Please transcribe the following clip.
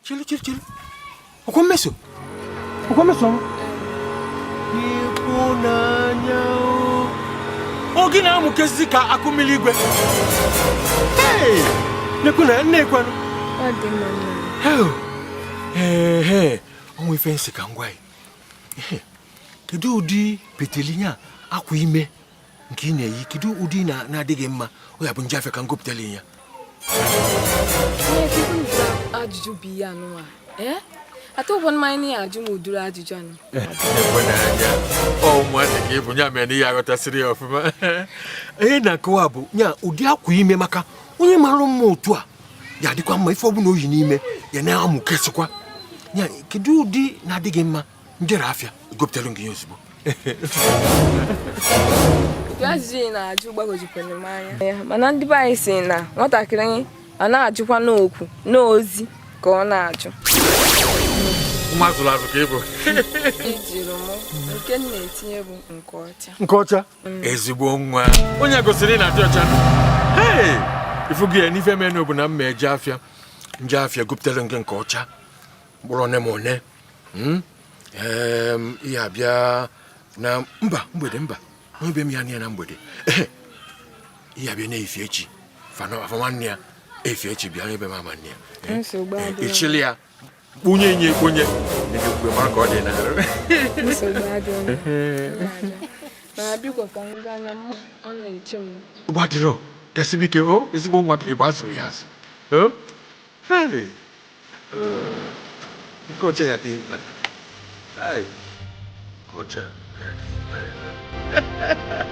Chelu, chelu, chelu. Ọkwa Mmeso? Ọkwa Mmeso? Ịhụnanya o. Gị na-amụkezi ka akụ mmiri igwe. Hey! Nekwu na nne ekwenụ. Ọ dị mma nna. Ee, ee, o nwe ife m sị ka m gwa ya. Kedu ụdị peteli ya akwa ime nke ị na-eyi? Kedu ụdị na-adịghị mma? Ọ ya bụ nje afịa ka m gopụtara ya. Ajụjụ bụ ihe anụnwa. Ata ụgbọ mmanya na ajụ m ụdịrị ajụjụ anụ. Ụmụazị ka ị bụ ya mere na ihe aghọtasịrị ya ọfụma. Ihe na-akọwa bụ ya ụdị akwa ime maka onye mara mma otu a ya adịkwa mma ife ọbụla oyi n'ime ya na-amụkesịkwa. Ya kedu ụdị na-adịghị mma njere afịa gopụtara gị ya ozugbo. Ụdị ajụjụ ị na-ajụ gbagwojukwara m anya. Mana ndị be anyị sị na nwatakịrị ọ na-ajụkwa n'okwu n'ozi ka ọ na-ajụ. Nwa azụrụ azụ ka ị bụ. Ejiri m nke m na-etinye bụ nke ọcha. Nke ọcha? Ezigbo nwa. Onye gosiri na adị ọcha. Hey! Ifu gị ya n'ife mere bụ na m ma eje afịa. Nje afịa gopụtara gị nke ọcha. Mkpụrụ one ma one. Ihe abịa na mba mgbede mba. Onye be m ya na mgbede. Ihe abịa na-efi echi. Fa nwanne ya efi echi bịa onye be m ama nne ya. Echili ya. Kpunye nye ekpunye. Na-ekwe mara ka ọ dị n'arụ. Gbadiro, gasibike o, ezigbo nwa ka ị bụ azụrụ ya azụ. Hey! Nke ọcha ya dị mkpa. Hey! Nke ọcha ya dị mkpa.